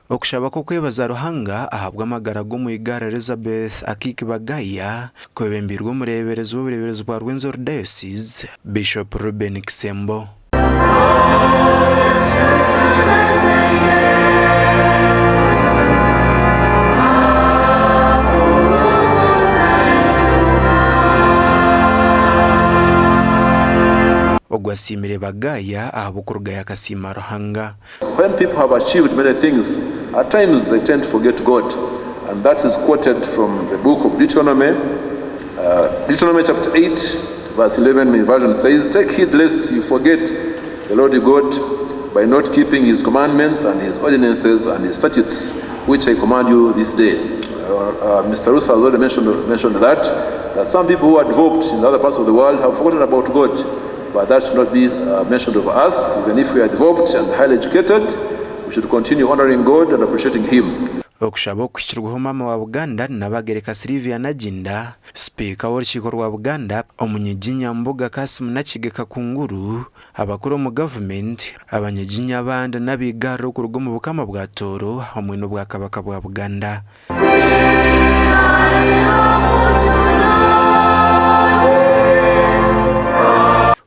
Okushaba kw'okwebaza Ruhanga ahabw'amagara g'omwigara Elizabeth Akiiki Bagaya kwebembeirwe omureeberezi w'obureeberezi bwa Rwenzori Diocese, Bishop Reuben Kisembo. Ogu asiimire Bagaya ahabw'okurugayo akasiima Ruhanga. When people have achieved many things, at times they tend to forget God and that is quoted from the book of Deuteronomy, Deuteronomy chapter 8 verse 11 my version says, Take heed lest you forget the Lord your God by not keeping his commandments and his ordinances and his statutes which I command you this day. Mister Rusa has already mentioned, mentioned that, that some people who are developed in other parts of the world have forgotten about God. But that should not be mentioned of us, even if we are developed and highly educated, we should continue honouring God and appreciating Him. Okushaba oku kuhikirweho Maama wa Buganda Nabagereka Sylvia Naginda, Sipiika w'orukiiko rwa Buganda, Omunyiginya Mbuga Kassim Nakige Kakunguru, abakuru omu gavumenti, abanyiginya abandi n'abaigarire okuruga omu Bukama bwa Tooro hamwe n'Obwakabaka bwa Buganda.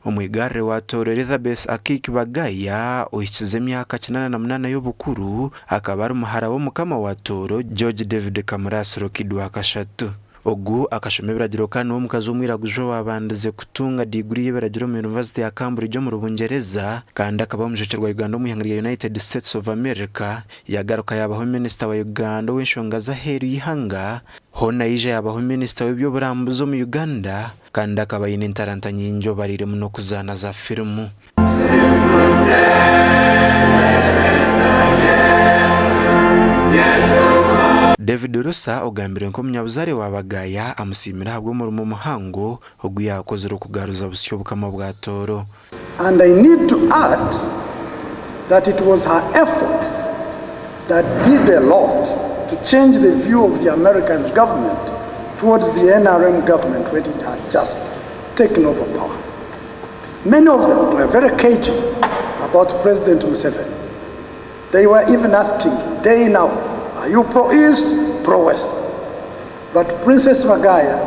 Omwigarire wa Tooro Elizabeth Akiiki Bagaya ohikize emyaka 88 y'obukuru akaba ari muhara w'omukama wa Tooro George David Kamurasi Rukidi wa kashatu. Ogu akashoma ebiragiro kandi niwe mukazi w'omwiraguju owaabandize kutunga diiguri y'ebiragiro omu Yunivasite ya Cambridge omuri Bungyereza kandi akaba omujwekyerwa wa Uganda omu ihanga rya United States of America Yagaruka yaabaho minisita wa Uganda ow'enshonga z'aheeru y'eihanga, hoona yaija yaabaho minisita w'eby'oburambuzi omu Uganda kandi akaba aine entaranta nyingi obariiremu n'okuzaana za firimu. David Rusa ogambirwe nk'omunyabuzaare wa Bagaya amusiimire ahabw'omurimo muhango ogu yaakozire okugaruza busya Obukama bwa Tooro. And I need to add that it was her efforts that did a lot to change the view of the American government towards the NRM government when it had just taken over power. Many of them were very cagey about President Museveni. They were even asking day in out, are you pro-East, pro-West? But Princess Bagaya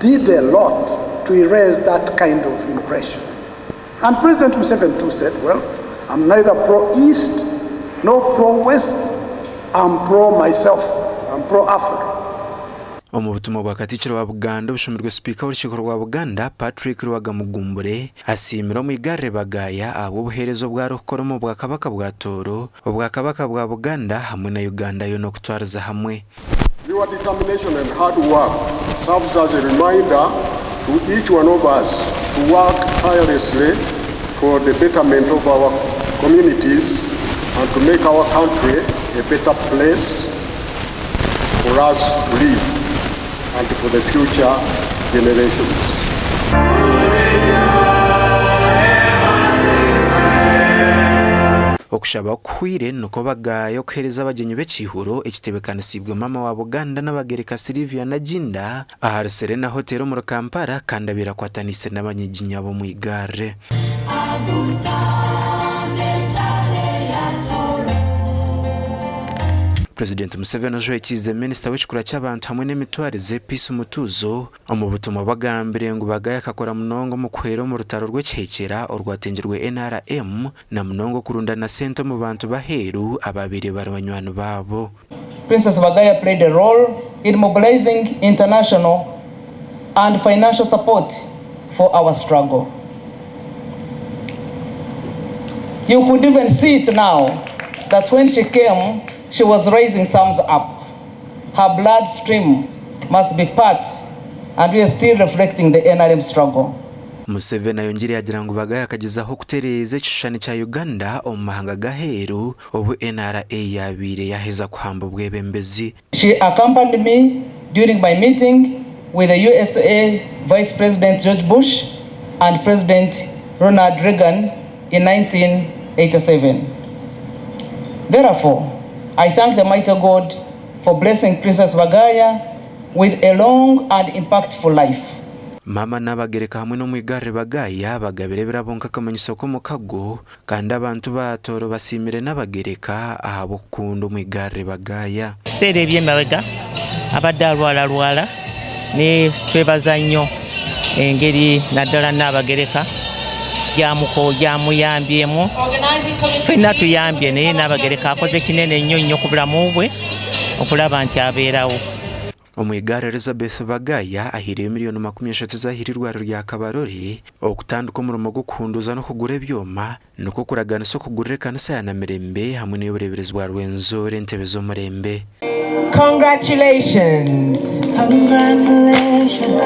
did a lot to erase that kind of impression. And President Museveni too said, well, I'm neither pro-East nor pro-West, I'm pro-myself, I'm pro-Africa. Omu butumwa bwa Katikkiro wa Buganda obushomirwe Sipiika w'orukiiko rwa Buganda, Patrick Luwaga Mugumbure, asiimire Omwigarire Bagaya ahabw'obuheereza obu arikukora omu Bwakabaka bwa Tooro, Obwakabaka bwa Buganda hamwe na Uganda yoona okutwariza hamwe. Your determination and hard work serves as a reminder to each one of us to work tirelessly for the betterment of our communities and to make our country a better place for us to live and for the future generations. Okushaba kuhwire nikwo bagaaya okuheereza abagyenyi b'ekiihuro ekitebeekanisiibwe Maama wa Buganda Nabagereka Sylvia Nagginda ahari Serena Hotel omuri Kampala kandi abaire akwataniise n'abanyiginya b'omu igaare. Purezidenti Museveni ojwekiize minisita w'ekikura ky'abantu hamwe n'emitwarize, Peace Mutuuzo, omu butumwa bwe agambire ngu Bagaya akakora munonga omu kuhwera omu rutaro rw'ekihekyera orwatengirwe NRM na munonga okurundana sente omu bantu b'aheeru abaabaire bari banywani baabo. Princess Bagaya played a role in mobilizing international and financial support for our struggle. You could even see it now that when she came, she was raising thumbs up. Her blood stream must be part and we are still reflecting the NRM struggle. Museveni ayongyire yaagira ngu Bagaya akagyezaho kutereeza ekishushani kya Uganda omu mahanga g'aheeru obu NRA yaabaire yaaheza kuhamba obwebembezi. She accompanied me during my meeting with the usa Vice President George Bush and President Ronald Reagan in 1987. Therefore, I thank the mighty God for blessing Princess Bagaya with a long and impactful life. Maama Nabagereka hamwe n'Omwigarire Bagaya bagabire ebirabo nk'akamanyiso k'omukago kandi abantu ba Tooro basiimire Nabagereka ahabw'okukunda Omwigarire Bagaya. Ebiseera eby'emabega abadde arwararwara naye twebaza nnyo engeri naddala Nnaabagereka gyamuyambyemu. Ffenna tuyambye naye Nnaabagereka akoze kinene nnyo nnyo ku bulamu bwe okulaba nti abeerawo. Omwigaari Elizabeth Bagaya ahaireyo miriyoni 30 ez'ahaire eirwariro rya Kabarole okutandika omurimo gw'okuhunduuza n'okugura ebyoma nikwo kuraganisa okugurira ekanisa ya Namirembe hamwe n'ey'obureeberezi bwa Rwenzori entebe z'omurembe. Congratulations! Congratulations.